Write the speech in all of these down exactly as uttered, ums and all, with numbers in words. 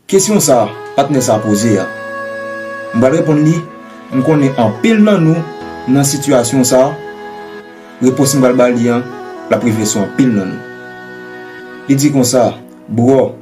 Kesyon sa a, patnè sa a poze a, m pral reponn li. M konnen anpil nan nou nan sitiyasyon sa a. Repons m pral ba li an, l ap rive sou anpil nan nou. Li di konsa, bro,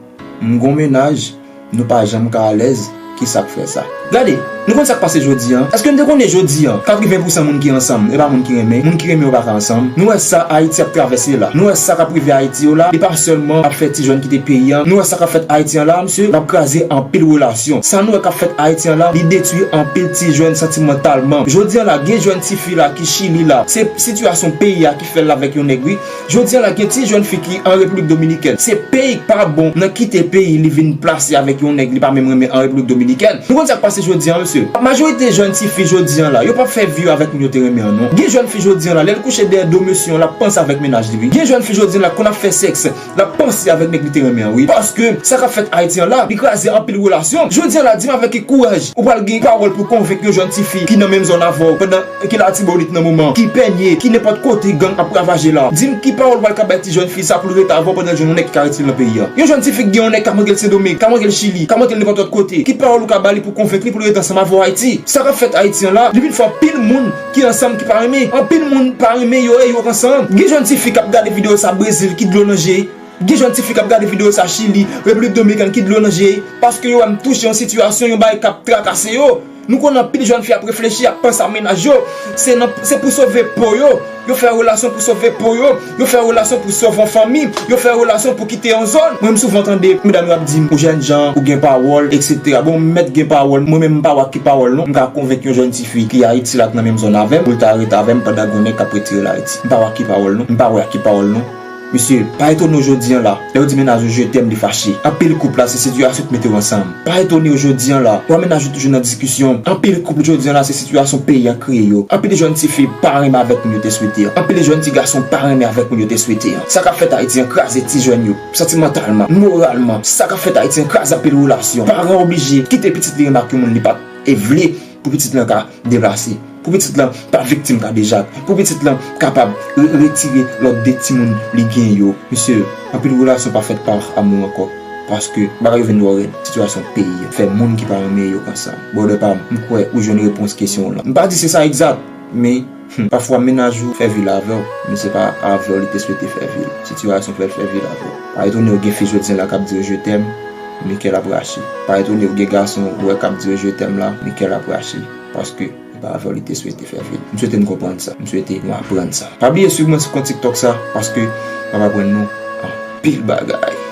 m gon mennaj, nou pa janm ka alèz, ki sa k fè sa? Gade, nou konn sa k pase jodi an? Èske n te konnen jodi an, katreven pousan moun ki ansanm, e pa moun ki renmen? Moun ki renmen yo pa ka ansanm. Nou wè sa Ayiti ap travèse la. Nou wè sa k ap rive Ayiti yo la. Li pa sèlman ap fè ti jèn kite peyi an. Nou wè sa k ap fèt Ayiti an la, mesye. L ap kraze anpil relasyon. Sa nou wè k ap fèt Ayiti an la, li detwi anpil ti jèn santimantalman. Jodi an la, gen jèn tifi la ki Chili la. Se sitiyasyon peyi a ki fè l avèk yon nèg, wi. Jodi an la, gen ti jèn fi ki an Repiblik Dominikèn. Se peyi k pa bon nan kite peyi li vin plase avèk yon nèg li pa menm renmen an Repiblik Dominikèn. Nou konn sa k pase jodi an, mesye? Majorite jèn tifi jodi an la, yo p ap fè vi yo avèk moun yo te renmen an, non. Gen jèn fi jodi an la, lè l kouche dèyè do mesye an, l ap panse avèk mennaj li, wi. Gen jèn fi jodi an la, konn ap fè sèks, l ap panse avèk nèg li te renmen an, wi. Paske sa k ap fèt Ayiti an la, li kraze anpil relasyon. Jodi an la, di m avèk ki kouraj ou pral gen pawòl pou konvenk yon jèn tifi ki nan menm zòn avè w, pandan ki Latibonit nan moman, ki Pènye, ki nenpòt kote gang ap ravaje la. Di m ki pawòl ou pral ka bay ti jèn fi sa pou l rete avè w pandan l jwenn yon nèg ki ka retire l nan peyi a. Yon jèn tifi ki gen yon nèg k ap manke l Sendomeng, k ap manke l Chili, k ap manke l nenpòt lòt kote. Ki pawòl ou ka ba li pou konvenk li pou l rete ansanm avè w Ayiti? Sa k ap fèt Ayiti an la, li vin fè anpil moun ki ansanm ki pa renmen. Anpil moun pa renmen yo e yo k ansanm. Gen jèn tifi k ap gade videyo sa Brezil ki dlo nan je. Gen jèn tifi k ap gade videyo sa Chili, Repiblik Dominikèn ki dlo nan je, paske yo wè m touche yon sitiyasyon, yon bagay k ap trakase yo. Nou konnen anpil jèn fi ap reflechi, ap panse a mennaj yo. Se nan, se pou sove po yo. Yo fè relasyon pou sove po yo. Yo fè relasyon pou sove yon fanmi. Yo fè relasyon pou kite yon zòn. Mwen, m souvan tande medam yo ap di m, ou jèn jan, ou gen pawòl, etsetera. Bon, m mèt gen pawòl. Mwen menm, m pa wè ak ki pawòl, non. M ka konvenk yon jèn tifi ki Ayiti la, k nan menm zòn avè m, pou l ta rete avè m pandan gen yon nèg k ap retire l Ayiti. M pa wè ak ki pawòl, non. M pa wè ak ki pawòl, non. Mesye, pa etone w jodi an la. Lè yo di mennaj ou je t'aime, li fache. Anpil koup la, se sitiyasyon k mete yo ansanm. Pa etone w jodi an la. Ou wè mennaj ou toujou nan diskisyon. Anpil koup jodi an la, se sitiyasyon peyi a kreye yo. Anpil jèn tifi pa renmen avèk moun yo te swete an. Anpil jèn ti gason pa renmen avèk moun yo te swete an. Sa k ap fèt Ayiti an kraze ti jèn yo. Santimantalman, moralman. Sa k ap fèt Ayiti an kraze anpil relasyon. Paran oblije kite pitit li renmen ak yon moun li pa t e vle pou pitit lan ka deplase, pou pitit lan pa viktim kadejak, pou pitit lan kapab re- retire lòt de timoun li gen yo. Mesye, anpil relasyon pa fèt pa amou ankò, paske bagay yo vin twò rèd. Sitiyasyon peyi a fè moun ki pa renmen yo ansanm. Brother pa m, m kwè ou jwenn repons kesyon w lan. M pa di se sa egzat, men, hmm, pafwa mennaj ou fè vi l avè w, men se pa avè w li te swete fè vi l. Sitiyasyon fè l fè vi l avè w. Pa etone w gen fi jodi an la k ap di w je t'aime, men kè l ap rache. Pa etone w gen gason ou wè k ap di w je t'aime la, men kè l ap rache. Paske se pa avè w li te swete fè vi l. M swete n konprann sa. M swete nou aprann sa. Pa bliye swiv mwen sou kont TikTok sa, paske m ap aprann nou anpil bagay.